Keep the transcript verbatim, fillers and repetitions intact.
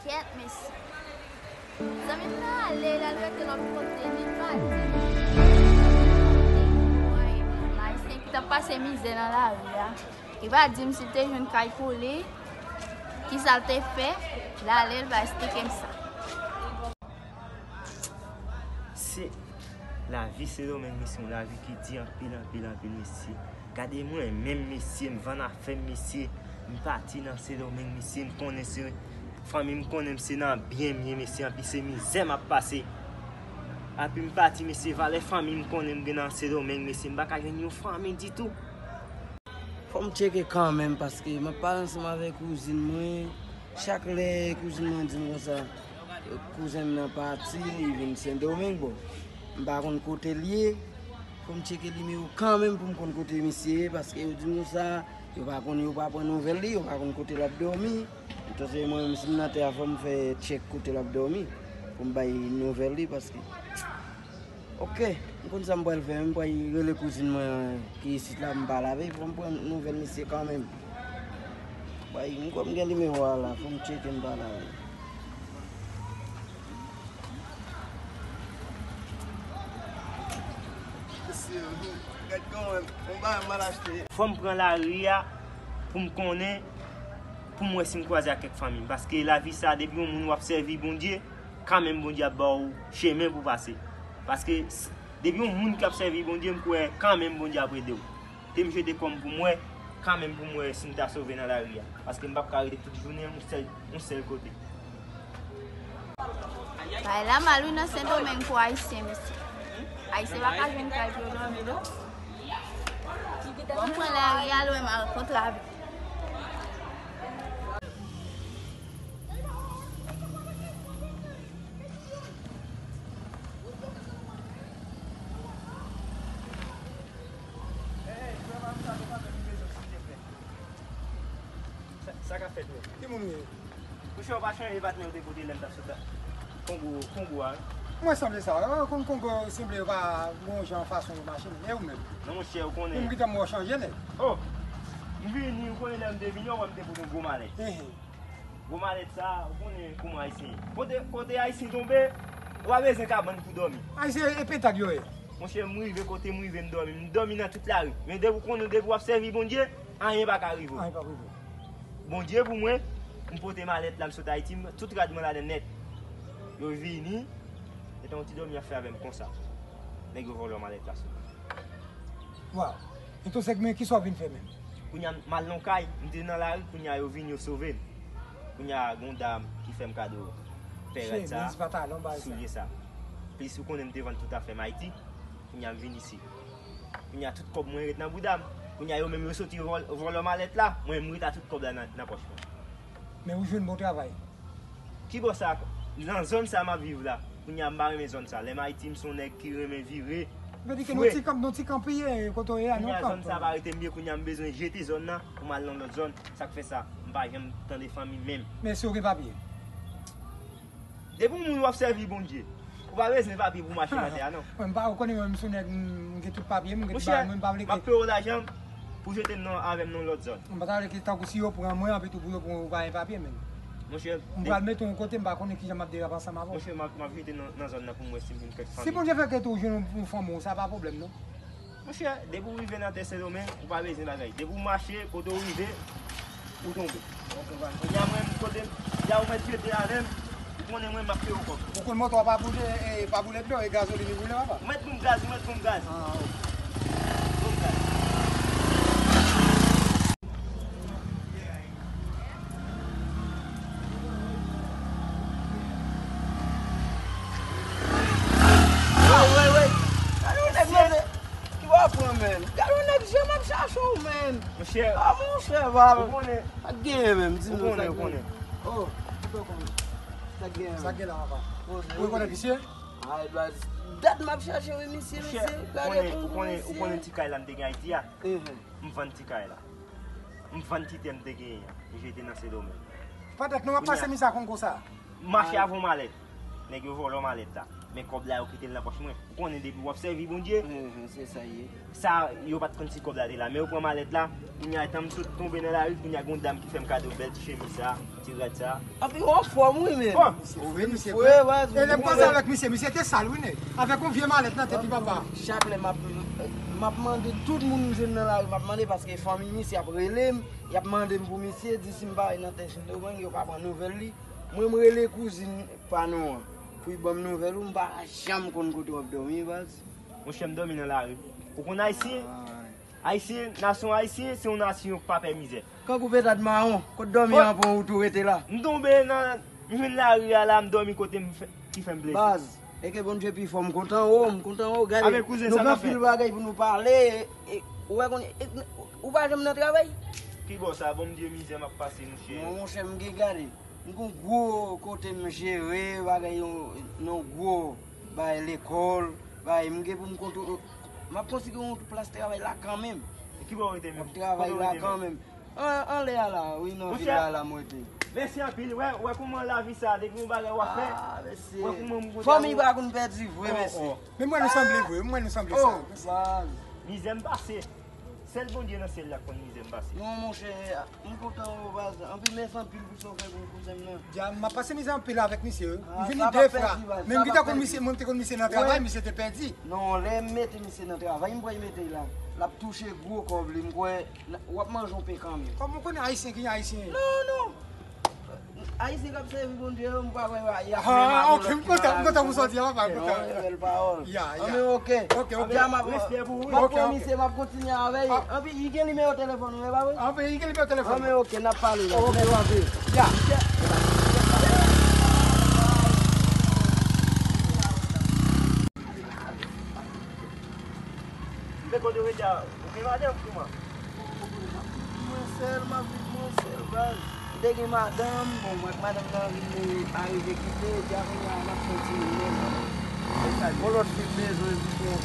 Kèt, mesye. Zanmi m nan ale, l al rete lòt kote, li pa di. Ayisyen ki t ap pase mizè nan lari a. Li pa di m si l te jwenn kay pou li, kisa l te fè, l ale, l pa esplike m sa. Se lavi Sendomeng, mesye, yon lavi ki di anpil, anpil, anpil, mesye. Gade mwen menm, mesye, m vann afè m, mesye. M pati nan Sendomeng, mesye, m konnen se fanmi m konnen m se nan byen m ye, mesye, anpi se mizè m ap pase. Anpi m pati, mesye, valè fanmi m konnen m gen nan Sendomeng, mesye, m pa ka jwenn yon fanmi ditou. Fò m tcheke kanmenm, paske m ap pale ansanm avèk kouzin mwen. Chak lè kouzin mwen di m konsa, kouzen m nan pati, li vin Sendomeng, bon, m pa konn kote l ye. Fò m tcheke nimewo kanmenm pou m konn kote misye ye, paske yo di m konsa, yo pa konn, yo pa pran nouvèl li, yo pa konn kote l ap dòmi. Entonse, mwen menm, si m nan tè a, fò m fè tchèk kote l ap dòmi, pou m bay nouvèl li, paske Ok, m konn sa m pral fè, m pral rele kouzin mwen ki isit la, m pale avè l, fò m pran nouvèl misye kanmenm. Bay, m kwè m gen nimewo a la, fò m tcheke m pale avè l. Mesye, gad kòman yon bagay m al achte. Fò m pran lari a pou m konnen, pou m wè si m kwaze ak kèk fanmi m. Paske lavi sa, depi yon moun w ap sèvi Bondye, kanmenm Bondye ap ba w chemen pou w pase. Paske s- depi yon moun k ap sèvi Bondye, m kwè kanmenm Bondye ap ede w. Te m jete kò m pou m wè, kanmenm pou m wè si m ta sove nan lari a. Paske m p ap ka rete tout jounen yon sèl, yon sèl kote. Bagay la mal wi nan Sendomeng pou Ayisyen, mesye. Ayisyen pa ka jwenn kay pou yo dòmi, non. Bon, m pran lari a, lwen m al kontre avèk. Sa, sa k ap fèt menm? Ki moun ou ye? Mouche, ou pa chanje patnè ou te pote lè m t ap sot la? Kongo, Kongo a, wi. Mwen sanble sa. Konn Kongo sanble yo pa gon jan fason yo mache menm. E ou menm? Non, monchè, ou konnen. Menm ki tan m wè w chanje nèt. Oh! M vini, ou konnen lè m te vini, ou wè m te pote yon gwo malèt. Gwo malèt sa, ou konnen kouman Ayisyen ye. Kote, kote Ayisyen tonbe, ou pa bezwen kabann pou dòmi. Ayisyen e petad yo ye. Monchè, m rive kote m rive, m dòmi. M dòmi nan tout lari. Men depi w konnen, depi w ap sèvi Bondye, anyen pa ka rive w. Anyen pa rive w. Bondye pou mwen, m pote malèt la, m sot Ayiti, m, tout rad mwen ladan nèt. Yo vini, etan yon ti dòmi y ap fè avè m konsa. Nèg yo vòlò malèt la sou mwen. Waw. Eto sèk men kisa w vin fè menm? Kounye a m al nan kay, m te nan lari, kounye a yo vin yo sove m. Kounye a gon dam ki fè m kado pè rad sa, soulye sa. Plis ou konnen m te vann tout afè m Ayiti, kounye a m vin isit. Kounye a tout kòb mwen ret nan bouda m. Kounye a yo menm yo soti vòl, vòlò malèt la, mwen m ret a tout kòb la nan, nan pòch mwen. Men ou jwenn bon travay. Ki bò sa? Nan zòn sa m ap viv la. Kounye a m pa renmen zòn sa. Lè m Ayiti m se yon nèg ki renmen vire. Vle di ke nou ti kanp, nou ti kanpiye kote w ye a, nou kanp. Kounye a zòn sa pa rete m byen, kounye a m bezwen jete zòn nan pou m al nan lòt zòn. Sa k fè sa, m pa janm tande fanmi m menm. Men si w gen papye? Depi w moun w ap sèvi Bondye, ou pa bezwen papye pou w mache nan tè a non. Mwen m pa, ou konnen mwen m se yon nèg, m gen tout papye m, m gen tout bagay mwen, m pa vle ke. Monchè, m ap peye w lajan m pou w jete m nan, avè m nan yon lòt zòn. M pa ta vle ke tankou si yo pran mwen anpi tou pou yo pran ou pa gen papye menm. Monchè, m pral mete w yon kote m pa konnen kijan m ap derape ansanm avè w. Monchè, m ap, m ap jete nan, nan zòn nan pou m wè si m jwenn kèk fanmi. Si Bondye fè ke tou w jwenn yon fanmi w, sa pa pwoblèm non. Monchè, depi w rive nan tè Sendomeng, ou pa bezwen bagay. Depi w mache, kote w rive, ou tonbe. Kounye a mwen, kote m, ya ou mèt jete avè m, ou konnen mwen, m ap peye w kòb. Ou konn moto a pa boule, e, pa boule dlo, e gazolin li boule, papa? Ou mèt ban m gaz, ou mèt ban m gaz. Ah, ok. Ban m gaz. Ki w ap pran, menn? Gade yon nèg jan m ap chache w, menn. Monchè. Ah, monchè, pa. Ou konnen. Sa k genyen, menm? Di m non, sa k genyen. Oh, sa k genyen, sa k genyen la, papa? Ou rekonèt misye? Ay, baz. Dat m ap chache w, wi, misye, misye. Gade, ou konnen, ou konnen ti kay la m te gen Ayiti a? M vann ti kay la. M vann ti tè m te genyen an. M jete nan Sendomeng. Petèt nou ap pase mizè a Kongo sa. M mache avè yon malèt. Nèg yo vòlò malèt la. Men kòb la, yo kite l nan pòch mwen. Ou konnen depi w ap sèvi Bondye, Mhm, se sa ye. sa, yo pa t konn si kòb la te la. Men yo pran malèt la, kounye a, etan m sot tonbe nan lari, kounye a, gen yon dam ki fè m kado bèl ti chemiz sa, ti rad sa. Anpi w anfòm wi men. Bon, Ou vin, misye Frè, baz, E lè m ou koze konprann. Avèk misye, misye te sal wi nèg. Avèk yon vye malèt nan tèt li papa. Chak lè m ap, m ap mande tout moun m jwenn nan lari, m ap mande paske fanmi misye ap rele m, y ap mande m pou misye, di si m pa nan tè Sendomeng, yo pa pran nouvèl li. Mwen, m rele kouzin pa nou an pou l ban m nouvèl ou, m pa janm konn kote w ap dòmi, baz. Monchè, m dòmi nan lari. Ou konn Ayisyen? Ayisyen, nasyon Ayisyen, se yon nasyon k pa pè mizè. Kangou petad mawon, kot dòmi an pran ou tou rete la. M tonbe nan, m jwenn lari a la, m dòmi kote m fè, ki fè m plezi. Baz, e ke Bondye pi fò, m kontan o, m kontan o, gade. Amen, kouzen, Nou sa gen n ap fè? Anpil bagay pou nou pale, e, e, ou wè konnen, e, ou pa janm nan travay? Ki bò sa, bon, m di mizè m ap pase, monchè. Non, monchè, m gen gade. M gon gwo kote m jere, bagay yon, yon gwo, bagay lekòl, bagay m gen pou m kontwole. M ap konstwi yon plas travay la kanmenm. E ki bò w rete menm? M ap travay Kote w la rete menm? Kanmenm. An, anlè a la, wi, nan Monchè. Vil la, la mwen te. Mèsi anpil. Wè, wè kouman lavi sa, depi yon bagay w ap fè. Ah, mesye. Wè kouman m kontan Fanmi pou- pa konn pèdi vre, Oh, mesye. oh. Men mwen nou sanble vre, mwen nou sanble Oh, sa. baz. Mizè m pase. Sèl Bondye nan syèl la k konn mizè m pase. Non, monchè, m kontan, o, baz. Anpil mèsi anpil pou sa w fè pou kouzen m nan. Ya, m ap pase mizè anpil avèk misye. M Ah, vini sa de pa fwa. pèdi, baz, Men sa m gentan pa konn pèdi. Misye, mwen m te konn misye nan travay, Wè. Misye te pèdi. Non, lè m mete misye nan travay, m kwè l mete l la. L ap touche gwo kòb li, m kwè l- w ap manje yon pen kanmenm. Kòman w konnen Ayisyen ki Ayisyen? Non, non. Ayisyen k ap sèvi Bondye yo, m pa kwè y ap menm Ah, avè ok, m kontan, m kontan pou sòti a, papa, m Non, kontan. se bèl pawòl. Ya, ya. Anben, ok. Ok, ok. Anben, m ap, Respè pou ou. m ap Ok, ok. pwomise, m ap kontinye avè l. Ah. Anpi, li gen nimewo telefòn ou, e pa vre? Anpi, li gen nimewo telefòn. Anben, ok, n ap pale la. Ok, Lè w ap vin. Ya. M te konn rete a, ou gen madanm kouman? Mwen sèl, m ap viv mwen sèl, baz. M te gen madanm, bon, mwen ak madanm nan vin arive kite, epi apre a, n ap fè ti lè. Bon, lòt fi bezwen pou yon